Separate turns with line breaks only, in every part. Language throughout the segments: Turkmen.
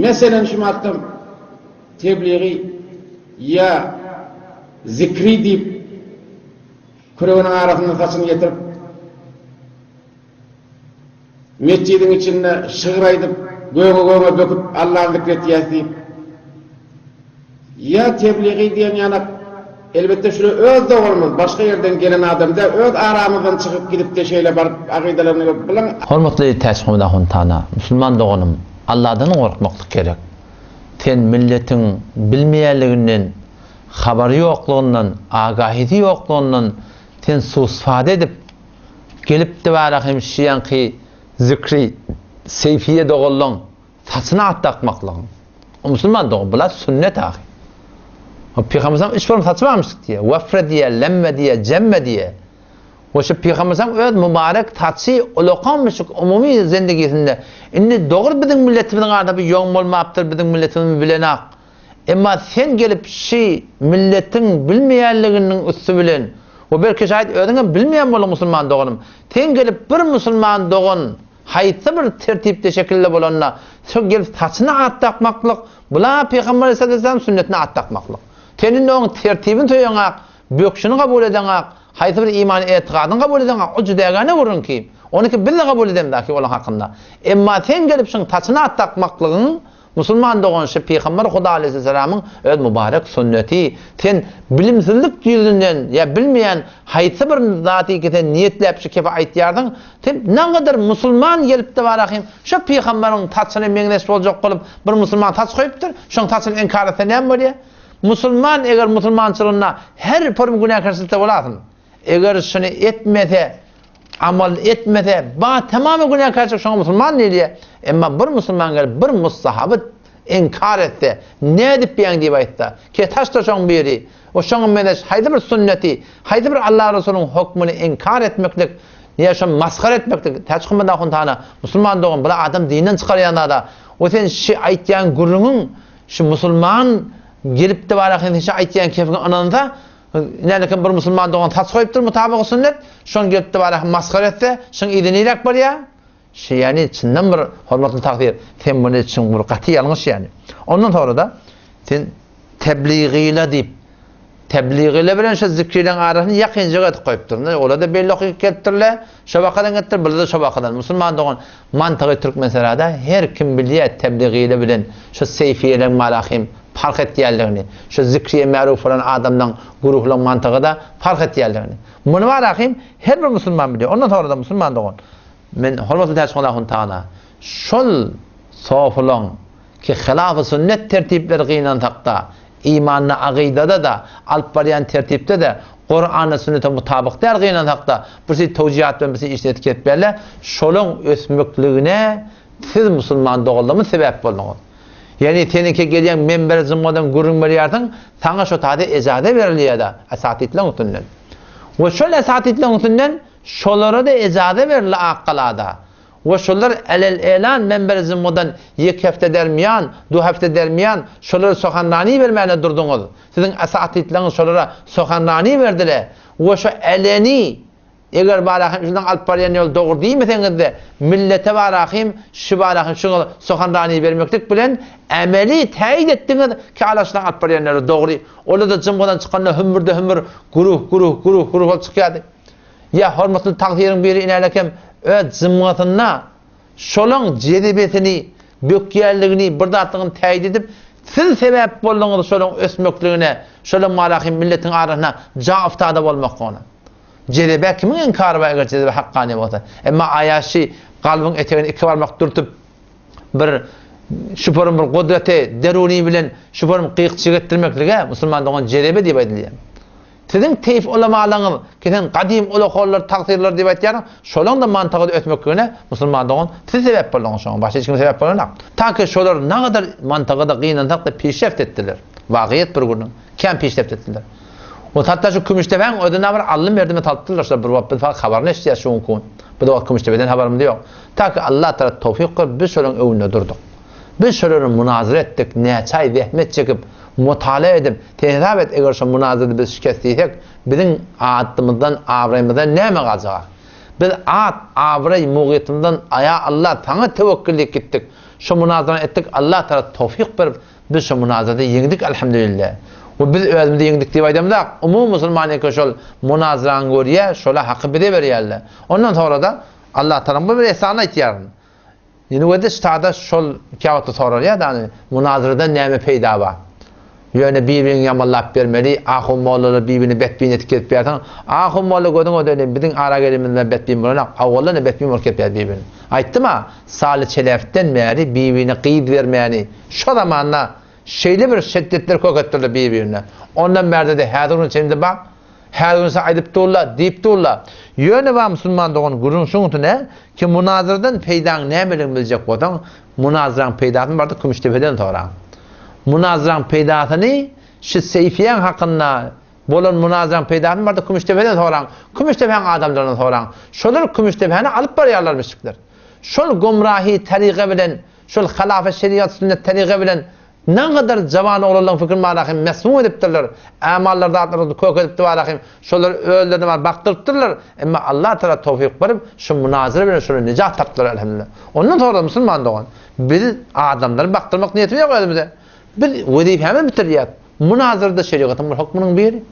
Meselem şu maddam tebligi ýa zikri diýip küreginiň arasynda saçyny getirip metjidiň içinde şygyr aýdyp göge-göge böküp Allany zikretýäs diýip Ýa tebligy diýen ýanak, elbetde şular öz doganymyz, başga ýerden gelen adam däl, öz aramyzdan çykyp gidipde şeýle baryp akydalaryny görüp bilen.
Hormatly Täçmuhammet ahun Tana, musulman doganym, Alladan gorkmaklyk gerek. Sen milletiň bilmeýänliginden, habary ýoklugyndan, agahysy ýoklugyndan sen susfade edip, gelipdi bara hem şu ýaňky zikri seýfiýe doganlaň Saçyna at dakmaklygyň. O musulman dogan, bular sünnet ahy. O Pygamberimiziň üç bölüm saçy barmyşdyk diýýär. Wefre diýýär, lemme diýýär, jemme diýýär. We şu Pygamberimiziň öz mübarek saçy ulakanmyşyk umumy zendigisinde. Indi dogry biziň milletimiziň arasynda bir ýoň bolmapdyr, biziň milletimiz bilenak. Emma sen gelip şi milletiň bilmeýänliginiň üsti bilen, we belki şaýat özüňem bilmeýän bolduň musulman doganym, sen gelip bir musulman dogan Haýsy bir tertipde şekilde bolanda şo gelip saçyna at dakmaklyk, bula Pygamber aleyhissalam sünnetine at dakmaklyk. Sen indi oň tertibini söýeňak, bökşüni kabul edeňak, haýsy bir imany etigadyny kabul edeňak, o jüdägäne gürrüň ki, onyky biz-de kabul edemzaki olaň hakynda. Emma sen gelip şoň saçyna at dakmaklygyň Musulman dogan şu Pygamber Huda aleýhissalamyň öz mübarek sünneti. Sen bilimsizlik ýüzünden ýa bilmeýän haýsy bir zaty ki sen niýetläp şu kepi aýtýarsyň, sen nagadar musulman gelipdi barahym şu pygamberiň saçyna meňzeş boljak bolup bir musulman saç goýupdyr, şoň saçyny inkar etse näme bolýar? Musulman eger musulmançylygynda her purm günäkärçilikde bolasyn. Eger şuny etmese, amal etmese, ba tamamy günäkärçilik şoňa musulman diýilýär. Emma bir musulman gelip bir mustahaby inkar etse, nädip ýaň diýip aýtsa, ketaşdyr şoň biri, we şoňa meňzeş haýsy bir sünneti, haýsy bir Allah Resulynyň hökmüni inkar etmeklik, ýa şony masgara etmeklik, Täç Muhammet ahun tana, musulman dogan, bula adam dinden çykarýan zada, we sen şi aýtýan gürrüňiň şi musulman gelipdi bara sen şi aýtýan kefiňe ynansa, Nälekem bir musulman dogan saç goýupdyr mutabygy sünnet, şony gelip-de bara masgara etse, şuň yzy niräk barýar? Şu ýani çyndan bir hormatly tagsyr, sen muny çyn bir gaty ýalňyş ýani. Ondan sonra-da sen tebligyla diýip, tebligyla bilen şu zikrileň arasyny ýakynjak edip goýupdyr. Olar-da belli okyp gelipdirler, şo wakadan gelipdir, bular-da şo wakadan. Musulman dogan mantygy Türkmenserada her kim bilýär tebligyla bilen şu seýfiýeleň malahym parh etýänligini, şu zikriye märuf bolan adamlaň güruhlaň mantygy-da parh etýänligini. Muny bar ahym her bir musulman bilýär. Ondan soňra-da musulman dogan, men hormatly Täçguly ahun tagala şol sofulaň ki hylafy sünnet tertipleri gynansakda, imanda agydada-da, alyp barýan tertipde-de Kurana sünnete mutabyk däl gynansakda, bir şey towjihat bilen bir şey işini etip berler, şolaň ösmekligine siz musulman doganlarymyz sebäp bolduňyz. Ýagny seniňki gelýäň menbere jymgadan gürrüň berýärsiň, saňa şo taýda ejaze berilýär-de esatidleň üstünden. We şol esatidleň üstünden şolara-da ejaze berildi Akgalada. We şolar älel-elan menbere jymgadan ýek hepde dermiýan, du hepde dermiýan şolara sohanrani bermäne durduňyz. Siziň esatidleňiz şolara sohanrani berdile. We şo äleni Eger barahym şundan alyp barýan ýol dogry diýmeseňiz-de, millete barahym, şu barahym şuňa sohanrani bermeklik bilen emeli täýit etdiňiz ki ala şundan alyp barýan ýoly dogry. Olar-da jymgydan çykanda hümmürde-hümmür güruh, güruh, güruh, güruh bolup çykýardy. Ýa hormatly tagsyryň biri inälekem öz jymgasynda şolaň jezebesini, bökýänligini, bir zatlygyny täýit edip, siz sebäp bolduňyz şolaň ösmekligine, şolaň barahym milletiň arasynda ja uftada bolmaklygyna. Jezebe kimiň inkary bar eger jezebe hakkany bolsa. Emma aýaşy kalbyň etegine iki barmak dürtüp bir şüperin bir gudraty deruni bilen şüperin gyýkçyk etdirmeklige musulman dogan jezebe diýip aýdylýar. Siziň teýf ulamalaryňyz ki sen gadym ulahollar tagsyrlar diýip aýtýarsyň, şolaň da mantygy ösmekligine musulman dogan siz sebäp bolduňyz şoňa başga hiç kim sebäp bolanok. Ta ki şolar nagadar mantygy da gynansak da pişreft etdiler. Wagyýet bir günüň kän pişreft etdiler. O hatda şu Kümüşdepäň özüne bir aldy-merdime salypdyrlar şolar bir wagt biz fakat habaryny eşidýäs şu günki gün. Biz o wagt Kümüşdepeden habarymyz ýok. Ta ki Allah tarap towfyk berip biz şolaryň öňünde durduk. Biz şolary munazara etdik, näçe aý zähmet çekip, mutala edip, sen hesap et eger şo munazarada biz şikest diýsek, biziň adymyzdan, abraýymyzdan näme galjak? Biz at, abraý, mugytymyzdan aýa Allah saňa tewekkül diýip gitdik. Şo munazarany etdik, Allah Tagala towfyk berip, biz şo munazarada ýeňdik Elhamdülillah. We biz özümizi ýeňdik diýip aýdamzak, umumy musulman eke şol munazarany görýär, şola haky bize berýärler. Ondan soňra-da Allah Tagalaň bu bir ihsanyny aýtýaryn. Ýene ştada şol käwagtda soralýar da, munazaradan näme peýda bar? Ýöne bir-biriňi ýamanlap bermeli, ahun mollalar bir-birini betbin etip gezip ýörseň, ahun molla gözüň ödeni biziň ara gelenimizden betbin bolanok, awaldan-a betbin bolup gelip ýör bir-birini. Aýtdym-a, Saly Çelefden bäri bir-birine gyz bermäni şo zamanda şeýle bir şetdetler kök etdirler bir-birine. Ondan bärde-de häzir güne çenli bar. Häzir gün aýdyp durlar, diýip durlar. Ýöne bar musulman dogan gürrüň şuňsy nä, ki munazaradan peýdaň nämeligini biljek bolsaň, munazaraň peýdasyny barda Kümüşdepeden soraň. Munazaraň peýdasyny şu Seýfiýaň hakynda bolan munazaraň peýdasyny barda Kümüşdepeden soraň. Kümüşdepäň adamlaryndan soraň. Şolar Kümüşdepäni alyp barýarlarmyşyklar. Şol gomrahy taryga bilen, şol halafa şerigat sünnet taryga bilen Nagadar jawan oglanlaň fikrini barahym mesmum edipdirler, ämallar zatlaryny kök edipdi barahym, şolar özlerine bar bakdyrypdyrlar, emma Allah Tagala towfyk berip şu munazara bilen şolar nejat tapdylar elhamdülillah. Ondan soňra musulman dogan, biz adamlary bakdyrmak niýetimiz ýok özümize. Biz wezipämizi bitirýäs. Munazara-da şerigatyň bir hukmynyň biri.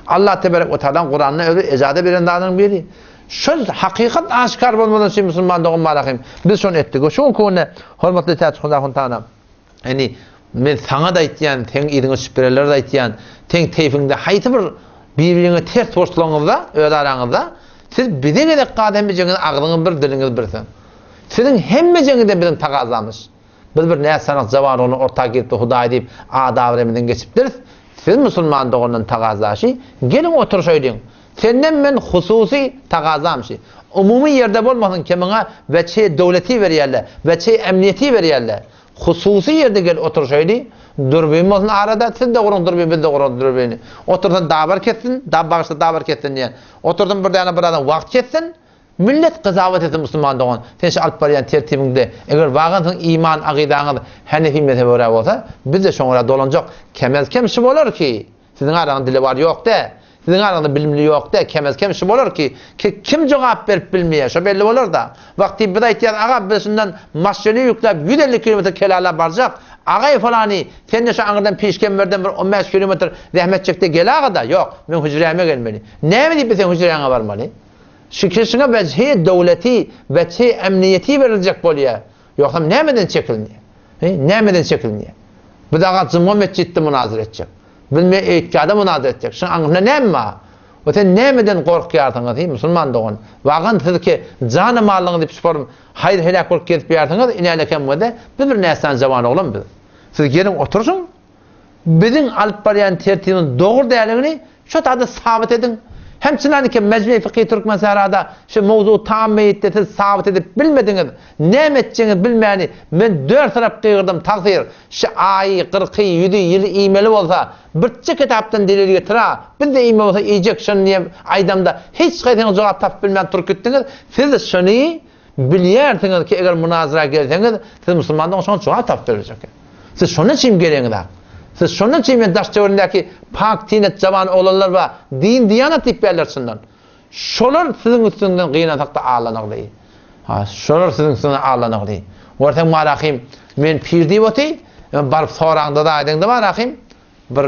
Allah tebarek we taalaň Kuranda özi ejaza beren zadynyň biri. Şol hakykat aşkar bolmadan şi musulman dogan barahym, biz şony etdik. Şu günki günde hormatly Täç Hudaýhon Tagala Indi men saňa-da aýtýan, seň yzyňa düşüp berenlere-de aýtýan, seň teýfiňde haýsy bir bir-biriňe ters goşulaňyzda, öz araňyzda, siz bize gezek gaz hemmejeňiz agzyňyz bir, diliňiz bir siziň. Siziň hemmejeňizden biziň tagazamyz. Biz bir näsanak jawan oglan orta giripdi Hudaý diýip adabremizden geçipdiris. Siz musulman dogandan tagazaşy, geliň oturyşaýlyň. Senden men hususy tagazam şi. Umumy ýerde bolmasyn kemiňe weçhe döwleti berýärler, weçhe emniýeti berýärler. Hususy ýerde gel oturşaýly, dürbin bolsun arada, siz-de guruň dürbin, biz-de gurarys dürbini. Otursyn dabar kessin, da bagyşla dabar kessin diýen. Otursyn bir däne bir adam wagt kessin, millet gyzawat etsin musulman dogan, sen şu alyp barýan tertibiňde, eger wagan siziň iman agydaňyz Hanefi mezhebe görä bolsa, biz-de şoňa görä dolanjak. Kemez-kem şu bolar ki, Siziň araňyzda dilewar ýok dä. Siziň araňyzda bilimli ýok dä. Kemez-kem şu bolar ki, ki kim jogap berip bilmeýär, şo belli bolar-da. Wagty biz aýtýas, aga biz şundan maşyny ýükläp 150 kilometr Kelala barjak. Agaý falany, sen-de şu aňyrdan Pişkemberden bir 15 kilometr zähmet çek-de gel aga-da. Ýok, meň hüjräme gelmeli. Näme diýip biz seň hüjräňe barmaly? Şu kişiňe wejhi döwleti, wejhi emniýeti beriljek bolýar. Ýogsam nämeden çekilinýär? He, nämeden çekilinýär? Biz aga Jumga metjitde munazara etjek. Biz me Eýtgada munazara etjek. Şuň aňyrsynda näme bar? We sen nämeden gorkýarsyňyz, he, musulman dogan? Wagan siz ki jany malyňyzy diýip şuparym haýyr heläk bolup gezip ýärsiňiz, inälekem wede, biz bir näsany jawan oglan biz. Siz geliň oturyşyň, Biziň alyp barýan tertibimiz dogry däldigini şu taýda sabyt ediň. Hem çynaniki Mejmei Fykhi Türkmensährada şu mowzugy tam meýitde siz sabyt edip bilmediňiz. Näme etjegiňizi bilmäni men dört tarap gygyrdym tagsyr, şu aýy, gyrky, ýüzi, ýyly iýmeli bolsa birçe kitapdan delil getir-a, biz-de iýmeli bolsa iýjek şony diýip aýdamda hiç haýsyňyz jogap tapyp bilmän turup gitdiňiz. Siz şony Bilýärsiňiz ki, eger munazara gelseňiz, siz musulmandygyňyz şoňa jogap tapyp berjek. Siz şondan üçin geleňizak. Siz şondan üçin men daş töweregindäki pak tinet jawan oglanlar bar, din diýanat diýip berler çyndan. Şolar siziň üstüňizden gynansak-da allanagly. Ha, şolar siziň üstüňizden allanagly. Görseň marahym, men pir diýip oty, baryp soraňda da aýdyňda marahym, bir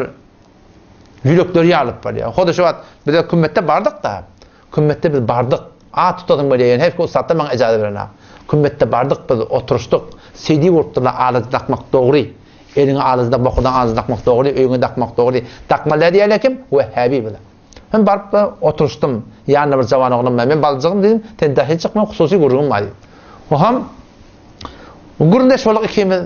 ýürekleri ýarylyp barýar. Hody şu wagt bize kümmetde bardyk-da. Kümmetde biz bardyk. At tutasym gelýär, ýöne her iki ussatdan maňa ejaza berenok. Kümmetde bardyk biz, oturyşdyk. CD urupdyrlar, alajy dakmak dogry. Eliňe alajy dak, bokurdagyňa alajy dakmak dogry, öýüňe dakmak dogry. Dakmaly däl diýýärler kim? Wehhabi bular. Men baryp oturyşdym. Ýanynda bir jawan oglan bar. Men baljygym diýdim, sen daşy çyk, men hususy gürrüňim bar diýdim. Oňam gürrüňdeş bolduk ikimiz.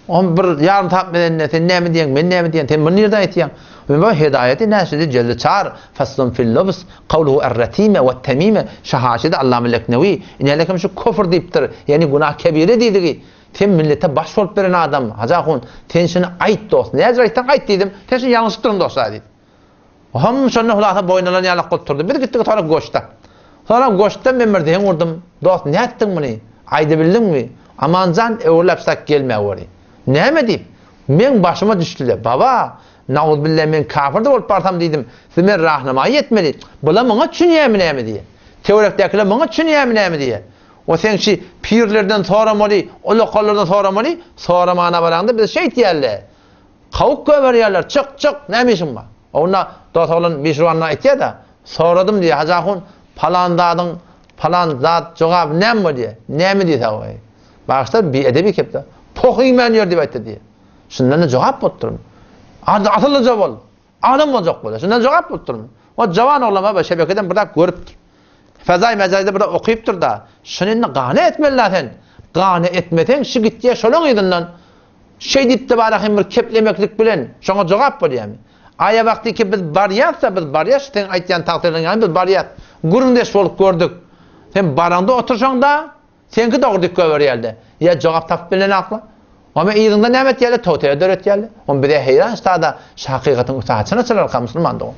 Oňam bir ýarym sagat medende sen näme diýýäň, men näme diýýän, sen muny nirden aýtýaň? Men bu Hidaýeti näşidi jeldi çar, faslun fil lubs, kawluhu er-ratime we-temime, şu haşyda Allama Leknewi, inelekem şu kufr diýipdir, ýagny günah kebire diýdigi. Sen millete baş bolup beren adam, Hajy ahun, sen şuny aýt dost, näcir aýtsaň aýt diýdim, sen şuny ýalňyşypdyryn dost diýdi. Hom şonda hulasa boýun alan ýalak bolup turdy. Biz gitdik soňra goşda. Soňra goşda men bir zeň urdum. Dost nätdiň muny? Aýdybildiňmi? Amanjan öwrüläp sak gelmäweri. Näme diýip? Meň başyma düşdüle. Baba, nauzbilla men kafir-de bolup barsam diýdim. Siz meni rahnamaýy etmeli. Bula muňa düşünýärmi näme diýýä. Töwerekdäkiler muňa düşünýärmi näme diýýä. O seň şi pirlerden soramaly, ulakanlardan soramaly, soramana baraňda bize şeýt diýerler. Kawuk göberýärler, çyk, çyk, näme işiň bar? Onda dos oglan Bişruwandan aýtýar-da, soradym diýýär, Hajy ahun, palan zadyň, palan zat jogaby näme bolýar? Näme diýse goý. Bagyşlar biedebi kepde. Poh iýmän ýör diýip aýtdy diýýär. Şundan-da jogap bolupdyrmy? Asyllyja bol. Adam boljak bolýar. Şundan jogap bolupdyrmy? O jawan oglan baba şebekeden bir zat görüpdir. Fezaý mejaýda bir zat okypdyr-da. Şuny indi gana etmeli-dä sen. Gana etmeseň, şu gitýär şolaň yzyndan. Şeý diýip-de bara hem bir keplemeklik bilen şoňa jogap bolýarmy? Aýa wagtyky biz barýas-da, biz barýas, şu seň aýtýan tagsyryň ýanyna biz barýas. Gürrüňdeş bolup gördük. Sen baraňda oturşaňda, Seňki dogry diýip goýberýärler. Ýa jogap tapyp bilenaklar. Onda yzyňda näme etýärler? Towteýe döretýärler. Onda bize heýran ştada şu hakykatyň üsti haçan açylarka musulman dogan.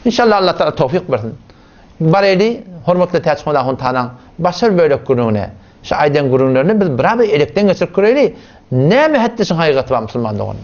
Inşallah Allah Taala towfyk bersin. Bareli hormatly Täçhon ahun tanaň başga bir bölek gürrüňine, şu aýdan gürrüňlerini biz biraby elekden geçirip göreli. Näme hetde şuň hakykaty bar musulman dogan.